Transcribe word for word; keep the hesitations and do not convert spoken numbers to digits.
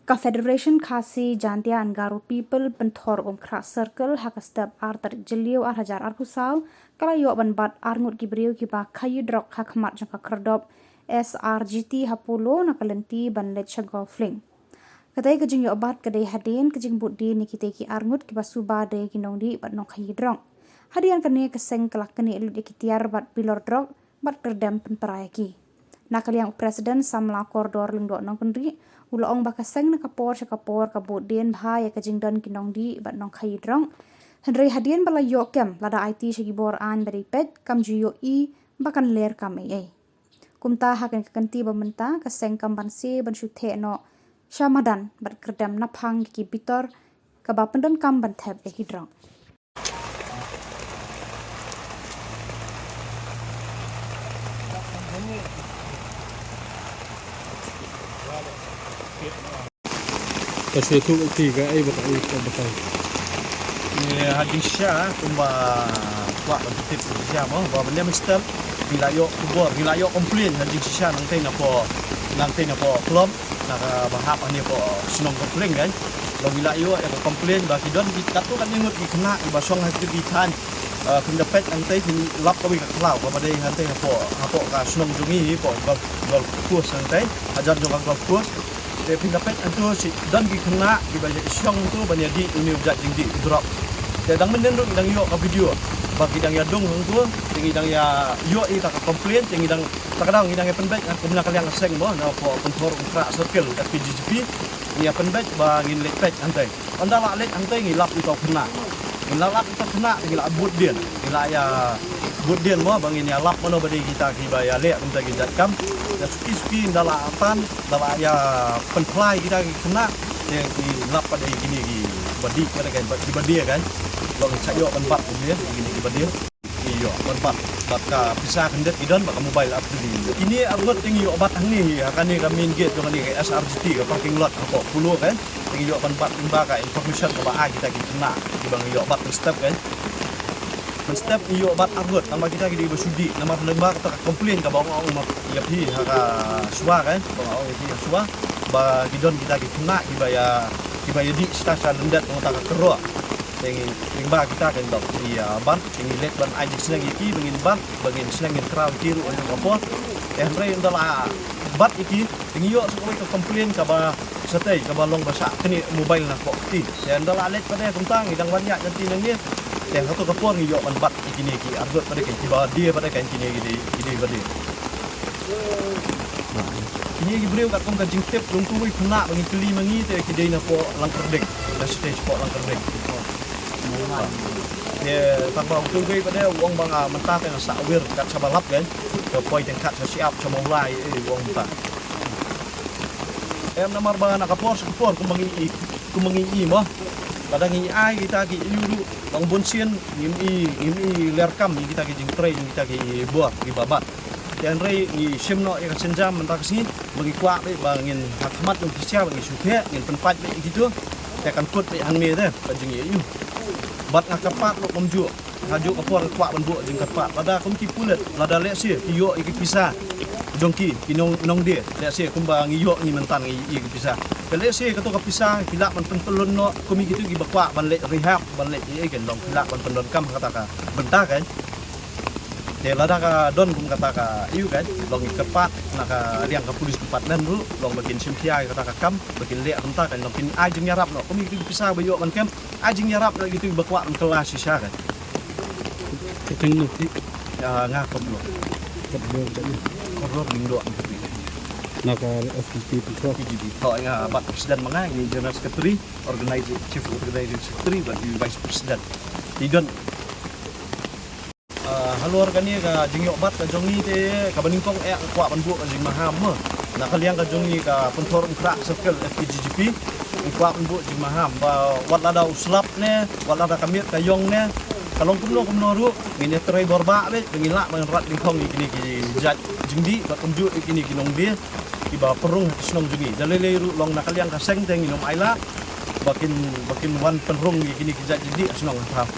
Ka Federation Khasi Jaintia and Garo People Pynthorumkhrah Circle ha ka step ar tarik Jylliew ar hajar arphew saw ka la ïoh ban bat arngut ki briew kiba khaïi drok ha khmat jong ka khyrdop S R G T ha Polo na ka lynti ban leit sha Golf Link. Katei ka jingïoh bat ka dei hadien ka jingbud dien ïa kitei ki arngut kiba suba dei ki nongdih bad nongkhaïi drok. Hadien kane ka seng ka la knieh lut ïa ki tiar bad bilor drok bad kyrdem pynpra ïa ki. Na ka liang u President samla kordor Lyngdoh Nongkynrih u la ong ba ka seng na ka por sha ka por ka bud dien bha ïa ka jingdon ki nongdih bad nongkhaïi drok. Hynrei hadien ba la ïoh kem lada aiti sha ki bor aiñ ba dei peit kam ju ïohi ba kan ler kam ei ei. Kumta ha kane ka kynti ba mynta ka seng kam ban sie ban shu theh noh sha madan bad kyrdem naphang ki bitor kaba pyndonkam ban thep ïa ki drok. Ka shu tu ti ka ai ba ka ai ka ba ka ai. Ni ha jingshisha kumba kwah ba tip jingshisha mo ba ban ïa mynstep ngi la ïoh khubor ngi la ïoh complain ha jingshisha nangtei na pdeng nangtei na pdeng club na ka ba hap ani pdeng shnong Golf Link kan. Long ngi la ïoh ïa ka complain ba ki don ki katto katne ngut ki khynnah kiba shong ha ki thaiñ. Phin da peit nangtei phin lap kawei ka khlaw kaba dei hangtei hapoh hapoh ka shnong jong ngi hapoh golf golf course nangtei hajan jong ka golf course. Te phin da peit hangto shi don ki khynnah kiba ïa shong hangto ban ïa dih une u jait jingdih u drok. Te dang mynnin ruh ngi dang ïoh ka video ba ki dang ïa dung hangto te ngi dang ïa ïoh ïa ka complain te ngi dang ta ka dang ngi dang ïa pynbeit ha kumna ka liang ka seng mo na pdeng Pynthorumkhrah Circle F K G G P ngi ïa pynbeit ba ngin leit peit hangtei. Ynda la leit hangtei ngi lap ïa u khynnah. Ngi la lap ïa u khynnah ngi la bud dien. Ngi la ïa bud dien mo ba ngin ïa lap mano ba dei kita kiba ïa leh kumta ki jait kam. Ïa suki suki ynda la tan ynda la ïa pynphlai kita ki khynnah. Te ngi lap ba dei kine kiba dih ba dei kan ba kiba dih kan. Long ngi sa ïoh ban bat kine kine kiba dih. Ïoh ban bat bad ka pisa khyndiat ki don bad ka mobile app ki. Kine arngut te ngi ïoh bat hangne hi ha kane ka main gate jong kane ka S R G T ka parking lot hapoh Polo kan. Te ngi ïoh ban bat lyngba ka information kaba ai kita ki khynnah kiba ngi ïoh bat mynstep kan. Mynstep ngi ïoh bat arngut namar kita ki dei ba shu dih namar lyngba kata ka complain kaba ong ong ïa phi ha ka shuwa kan. Ba ong ong ïa phi ha shuwa ba ki don kita ki khynnah kiba ïa kiba ïa dih shisha sha lyndet ong ta ka kyrwoh. Te ngi lyngba kita kan ba ïa ban Te ngi leit ban ai jingsneng ïa ki ba ngin bat ba ngin sneng ngin kraw ïa ki ruh ha ka por. Te hynrei ynda la bat ïa ki te ngi ïoh sa kawei ka complain kaba shatei kaba long ba shah knieh mobile na pdeng kti. Te ynda la leit pat de kumta ngi dang wan ïaid nanti nangne. Te ha kato ka por ngi ïoh ban bat ïa kine ki arngut pat de kan kiba die pat de kan kine ki die ki die ba die. Kine ki briew katkum ka jingtip jong uwei u khynnah ba ngi kylli ma ngi te ki dei na pdeng Langkyrding. Na shatei shapoh Langkyrding. Te tang ba uwei pat de u ong ba nga mynta te nga sa wir kat shaba lap kan. Ka poi teng kat sha shyiap sha Mawlai eh u ong mynta. Em namar ba na ka por sha ka por kumba ngi i kumba ngi i mo. Lada ngi ai kita ki ïu ruh bang bun sien ngim i ngim i ler kam ïa kita ki jingtrei ïa kita ki bor kiba bat. Te hynrei ngi shim noh ïa ka sienjam mynta ka sngi ba ngi kwah beit ba ngin ha khmat jong ki sha ba ngi shu theh ngin pynpait beit ïa kito. Te kan kut beit hangne te ka jingïohi. Bad nga kyrpad ruh kumjuh ha juh ka por nga kwah ban buh jingkyrpad lada kum ki pulit lada lehse ki ïoh ïa ki pisa jong ki ki nong nongdie lehse kumba ngi ïoh ngi mynta ngi ïoh ïa ki pisa. Te lehse kato ka pisa ki lah ban pyntyllun noh kum ïa kito kiba kwah ban leit rehab ban leit ïa ki nong ki lah ban pyndonkam ha kata ka bynta kan. Te lada ka don kum kata ka ïu kan long ngi kyrpad na ka liang ka police department ruh long ba kin shim khia ïa kata ka kam ba kin leh kumta kan long kin ai jingïarap noh kum ïa kito ki pisa ba ïoh ban kem ai jingïarap noh ïa kito kiba kwah ban kylla shisha kan. Ka kyrteng no phi? Ïa nga Kordor. Kordor ka ïa. Kordor Lyngdoh. Na ka F P P Pynthor. P P P Pynthor ïa nga bad president ma nga ïa General Secretary, Organizing Chief Organizing Secretary bad ïa Vice President. Ti don. Ah, halor kane ka jingïoh bat ka jong ngi te kaba nyngkong eh ka kwah ban buh ka jingmaham mo. Na ka liang ka jong ngi ka Pynthorumkhrah Circle F K G G P. Ngi kwah ban buh jingmaham ba wat lada u slap ne wat lada ka miet ka ïong ne ka long kumno kumno ruh ngin ïa trei bor ba beit ba ngin lah ban rat nyngkong ïa kine ki jait jingdih bad kumjuh ïa kine ki nongdie kiba pynrung ha ki shnong jong ngi. Da lei lei ruh long na ka liang ka seng te ngin ym ailad ba kin ba kin wan pynrung ïa kine ki jait jingdih ha shnong ha thaw.